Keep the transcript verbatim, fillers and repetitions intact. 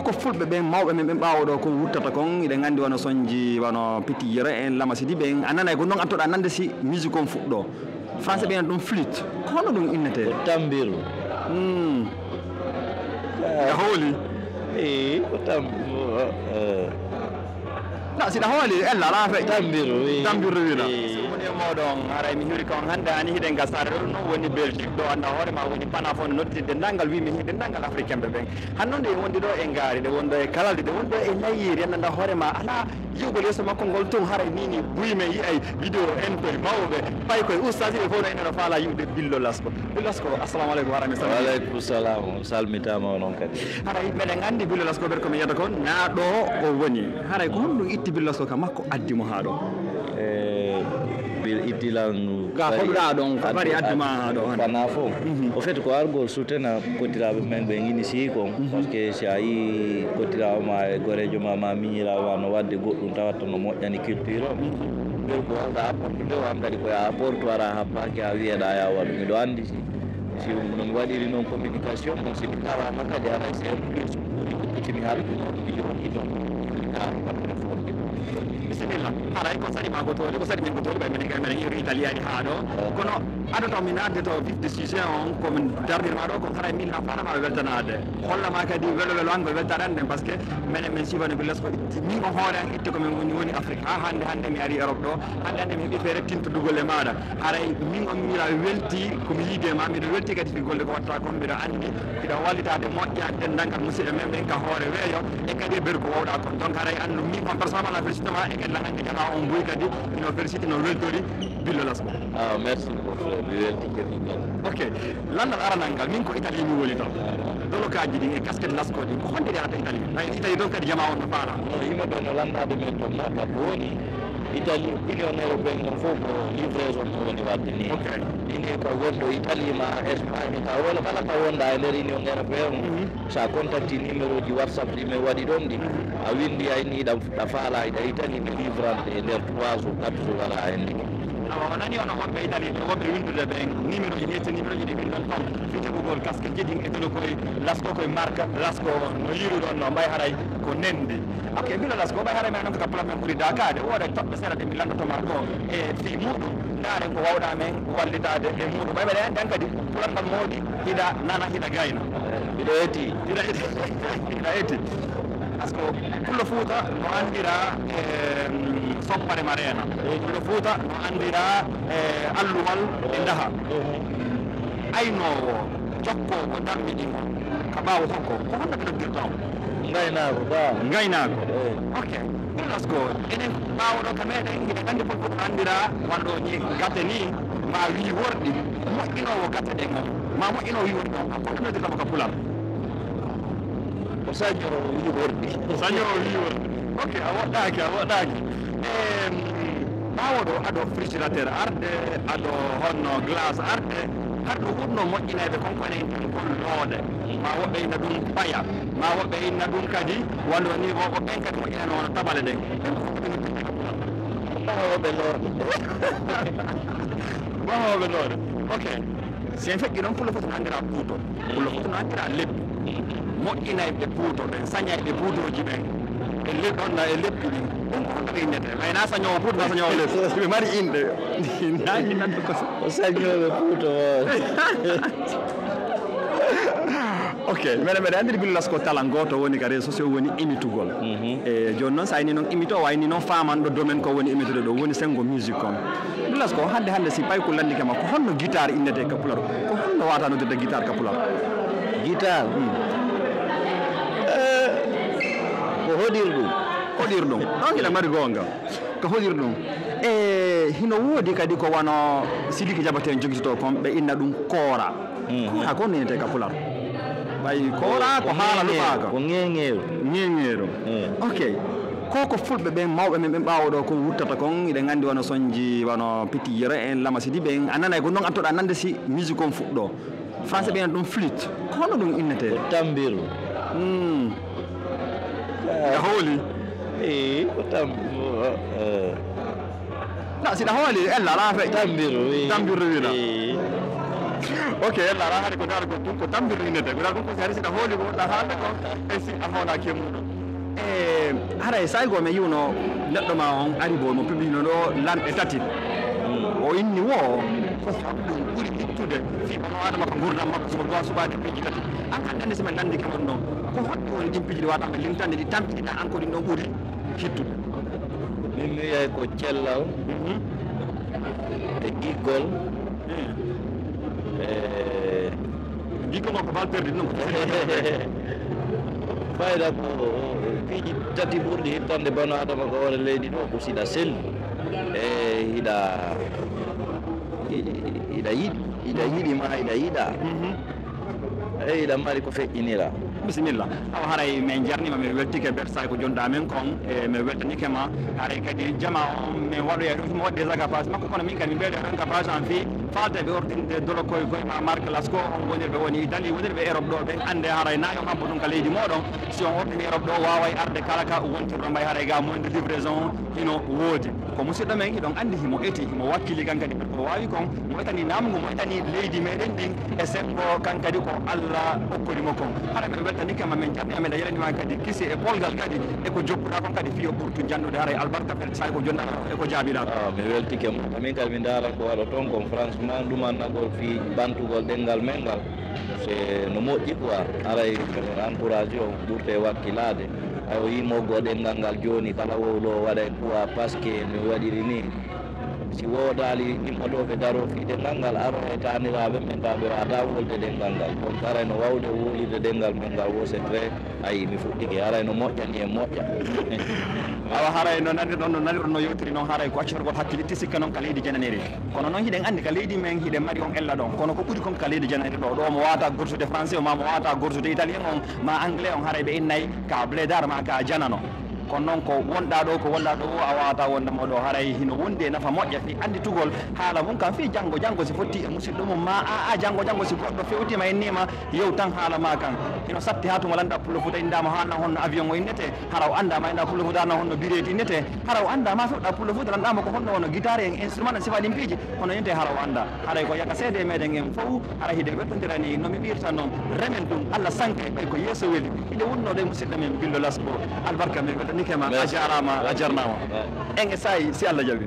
Ko fulɓe ɓen, mawɓe men ɓen ɓaawo ɗoo kon wuttata kon, hiɗen anndi wano Sonji, wano Petit Yero en, Lama Sidibe en, a nanay ko non attoɗaa nande si musique on fuɗɗoo. Français ɓe wi'ata ɗum flûte. Ko honno ɗum innetee? Ko tambiru. Hmm. Ah. Nga hooli? Ee, ko tam-, eh. Na, si ɗa hooli, ella, ala fay. Tambiru, wi. Tambiru, wi, na. Wi. So woni e mooɗon, haray mi hiwri ka on hannde, ani hiɗen ga saare ɗo, ɗum woni Belgique, ɗo annda hoore ma woni panafone noddirde denndaangal, wi mi hiɗe denndaangal africain ɓe ɓen. Hanno nde wondi ɗo e ngaari, ɗe wonɗo e kalaldi, ɗe wonɗo e nayiiri, annda hoore ma, ala yi'ugol yeeso makko ngol tun, haray ni ni buy men yi'ay vidéo en koye mawɓe, pay koye ustaasiɓe fof no enen no faala yi'ude Billo Lasko. Billo Lasko, assalamu aleykum, haray mi salmini. Wa aleykum salam, on salmitaama onon kadi. Haray meɗen anndi Billo Lasko ɓen ko mi yiyata kon, naa ɗo o woni. Haray ko honɗum itti Billo Lasko ka makko addi mo haa ɗo? Eh, bil ittilan Ka kadi hoɗuɗaa ɗon, ko bari addi ma haa ɗo hannde? Fana fof. Mhm. Au fait, ko argol sutena kotiraaɓe men ɓe ngini sii kon. Mhm. Parce que si a yii kotiraawo ma e goreejo ma, ma miñiraawo ma no waɗde goɗɗum tawata no moƴƴani culture o. Mhm. Ɓe ko wawɗa apportude o, an kadi ko ya apportu ara habbaaki a wiyeɗa ya waɗu. Miɗo anndi si, si no mi waɗiri noon communication, mon si mi tawaama kadi alay si en plus ɓuri ko timi haalde noon mi yoni toon. Ka ko téléphone. Bisimilla. Haray ko saɗi ma ko tooni, ko saɗi min ko tooni, ɓay minen kay minen iwri Italie ari haa ɗo. Kono ado taw mi naatde to vif de sujet on, ko min darnir ma ɗo, ko haray min na fana ma weltanaade. Holla ma kadi welo welo an ko weltaade an ɗen, parce que menen min sifani Billo Lasko itti, min on hoore an itti ko min woni, woni Afrique. Haa hannde, hannde mi ari Europe ɗo, hannde, hannde mi heɓi feere tintudugol e maaɗa. Haray min on miɗa welti ko mi yiide ma, miɗo welti kadi fi golle ko watta kon, mbiɗo anndi hiɗa wallitaade moƴƴaade denndangal musidɓe men ɓen ka hoore weeyo, e kadi e berko wowɗa kon. Donc haray anndu min on personnellement na félicité ma, e kadi lan anndi kala on buy kadi, hino félicité, no weltori Billo Lasko. Ah, merci beaucoup, frère. Mi welti kadi. Ok. Lanndal aranal ngal, min ko Italie mi woni ɗo. Dolokaaji ɗin e kasket Lasko ɗin, ko honde ɗi arata Italie? Hay Italie ɗon kadi jamaa on no faala. No, yimɓe ɓe no lanndaade men ɗon, ma ka ko woni Italie, Union Européenne on fof ko livraison no woni waɗde ni. Ok. Ɗin e ko wonɗo Italie ma Espagne, ka wala kala ka wonɗa e nder Union Européenne on, mhm, sa contacti numéro ji WhatsApp ɗi men waɗi ɗon ɗi, mhm, a winndi ay ni ɗam, ɗa faala, ɗa Italie, ɓe livrante e nder trois jours, quatre jours, wala hen ni. Awa, o nani ono woɓɓe Italie, ɓe woɓɓe winndude ɓen numéro ji, ƴetti numéro ji ɗi winndon ton, fii heɓugol kaskeeji ɗin e tolo koye Lasko, koye marque Lasko, no yiiruɗon no, mbay haray ko nendi. Ok, Billo Lasko, mbay haray men non ko ka pulaar men ɓuri dakaade, wooda toɓɓe seeɗa ɗe mi lanndoto ma ɗo e fii muɗum, ndaaren ko wawɗa men wallitaade e muɗum. Mbay mbeɗa anndi an kadi, pulaar ngal moodi, hiɗa nana, hiɗa gayna. Hiɗa eti. Hiɗa eti. Hiɗa eti. Parce que Pullo Fuuta no anndira, em, soppare ma reena. Pullo Fuuta no anndira, eh, alluwal e ndaha. Aynoowo, jokkoowo darnde ɗin on, ka ɓaawo hokko, ko honno ɓe noddirta on? Ngaynaako, ba. Ngaynaako. Eh. Ok. Ɗum lasko, enen ɓaawo ɗo ka meɗen, hiɗen anndi Pullo Fuuta no anndira wano ɗo ni gate ni, ma wii worɗi, moƴƴinoowo gate ɗen on, ma moƴƴinoowo wii worɗi on, ko honno ɓe noddirta mo ka pular? Ko sañoowo wii wordi. Sañoowo wii wordi. Ok, a woɗɗaaki, a woɗɗaaki. Em, ɓaawo ɗo, ado frigérateur arde, ado honno glace arde, hade ɗum wurno moƴƴinayɓe kon ko enen kon looɗe. Ma woɓɓe inna ɗum paya, ma woɓɓe inna ɗum kadi, wano ni wo-, woɓɓe en kadi moƴƴinayno wano tabale ɗen. Ɗum ko ɗum mahooɓe looɗe. Mahooɓe looɗe. Ok. Si en feƴƴi ɗon, Pullo Fuuta no anndira puuto. Pullo Fuuta no anndira leppi. Moƴƴinayɓe puuto ɓen, sañayɓe puutooji ɓen, e le-, ɗon na e leppi ɗin. Ɗum ko honno ɓe innete? Ɓay na sañoowo puuto, na sañoowo leppi. Ɓe mari inɗe. Na innande ko sa- O sañooɓe puuto o. Ok, meɗen, meɗen anndiri Billo Lasko talan gooto woni ka réseaux sociaux woni imitugol. Mhm. E jooni noon, so a inni noon imito, o a inni noon faamanɗo domaine ko woni imitude ɗo, woni senngo musique kon. Billo Lasko, hannde, hannde, si paykul lanndike ma, ko honno guitare innetee ka pular? Ko honno wata noddirde guitare ka pular? Guitare? Hmm. Eh, ko hoɗirɗum. Hoɗirɗum. Ɗon hiɗa mari goonga. Ko hoɗirɗum. E hino woodi kadi ko wano Sidiki Jabaten jogitotoo kon, ɓe inna ɗum koora. Mhm. Koora ko honno innetee ka pular? Ɓay koora ko haala luɓaaka. Ko ŋeŋeeru. Ŋeŋeeru. Eh. Ok. Ko ko fulɓe ɓen, mawɓe men ɓen ɓaawo ɗo kon wuttata kon, hiɗen anndi wano Sonji, wano Petit Yero en, Lama Sidibe en, a nanay ko non attoɗaa nande si musique on fuɗɗoo. Français ɓe wi'ata ɗum flûte. Ko honno ɗum innetee? Ko tambiru. Hmm. Ah. Nga hooli? Ee, ko tam-, eh. Na, si ɗa hooli, ella, ala fay. Tambiru, wi. Tambiru, wi, na. Ee. Ok, yalla ara hari ko ndaara ko ɗum ko tambirde innete. Guda ɗum ko si hari si a hooli ko wonɗa haalde ko, e si a hoolaaki e muɗum. E haray saa'i goo men yi'uno neɗɗo ma on ari bo mo publicino ɗo lanɗe tati. O inni wo ko honɗum ɓuri ittude fii hono Adama ko ngurndan makko so duwa suɓaade piiji tati. An hannde si men lanndike on ɗon, ko honɗum woni ɗin piiji ɗi waawata men lintande ɗi tampiɗinɗa an ko ɗin ɗon ɓuri hittude? Min mi wi'ay ko cellal e giggol e Giggol ngol ko bal perdu ɗum. Fayda ko piiji tati ɓurɗi hittande bano Adama ko hoore leydi ɗo ko siɗa selli e hiɗa hiɗa yiɗi hiɗa yiɗi ma hiɗa yiɗa e hiɗa mari ko feƴƴinira. Bisimilla. Awa haray men jarnima, men weltike Bersaay ko jonɗa men kon, e men weltanike ma. Haray kadi jama on men waɗoya ɗum himo waɗde zaka pass makko, kono min kadi min ɓeyda ɗon ka pass an fii falde ɓe ordinde dolo koye goy ma marque Lasko on wonirɓe woni Italie, wonirɓe Europe ɗo, ɓen annde haray na yo habbo ɗum ka leydi moɗon. Si on ordini Europe ɗo, waaway arde kala ka wontirɗo mbay haray ga moyenne de livraison hino woodi. Ko musidɗo men, hiɗon anndi himo eti, himo wakkili kan kadi ko waawi kon, mo etani naamugu, mo etani leydi meɗen ndin e sembo kan kadi ko Alla okkori mo kon. Hara men weltanike ma, men jarni, amen yaranima kadi kisi e polgal kadi e ko jokkuɗa kon kadi fii yo ɓurtu jannude haray albarka fel saay ko jonna e ko jaabiɗa. Ah, mi weltike mo. Amin kadi mi ndaara ko waɗo ton kon franchement ɗumannagol fii ɓantugol ɗenngal men ngal. Se no moƴƴi quoi, haray encourage on ɓurte wakkilaade. Hay o yii moggo ɗenngal ngal jooni, kala wowlo o waɗay quoi, parce que no mi waɗiri ni. Si woodaali immotooɓe daroo fii ɗenngal ngal, aroo e taaniraaɓe men, tawa ɓe waawataa wolde ɗenngal ngal. Donc, haray no waawde wowlirde ɗenngal men ngal, wo c'est très, ayi, mi fuɗɗike, haray no moƴƴani en moƴƴa. Awa, haray no nanirɗon, no nanirɗon, no yewtiri non, haray ko accitagol hakkilitti, sikka non ka leydi jananiri. Kono non hiɗen anndi ka leydi men hiɗen mari on ella ɗon, kono ko ɓuri kon ka leydi jananiri ɗo, ɗo mo waawata gortude français o, ma mo waawata gortude italien on, ma anglais on, haray ɓe innay ka blédard ma ka janano. Kono non ko wonɗa ɗo, ko wonɗa ɗo o, a waawata wonde mo ɗo, haray hino wondi e nafa moƴƴa fii annditugol haala mum kan fii janngo, janngo si fotti e musidɗo mum, ma a, a janngo, janngo si goɗɗo fewtima innima, yewtan haala ma kan. Hino satti haa tuma lanɗa pullo fuuta inndaama haa nan honno avion o innete, hara o annda ma innda pullo fuuta nan honno bireeti innete, hara o annda ma fewɗa pullo fuuta lanɗaama ko honno wono gitaare en instrument en sifa ɗin piiji, hono innete hara o annda. Haray ko yaka seede meɗen en fow, hara hiɗen weltondirani no mi wiirta non, remen ɗum, Alla sankay ɓay ko yeeso weli. Hiɗe wonnoo ɗo e musidɗo men Billo Lasko, albarka men weltanike ma, a jaaraama, a jarnaama. En e saa'i si Alla jaɓi.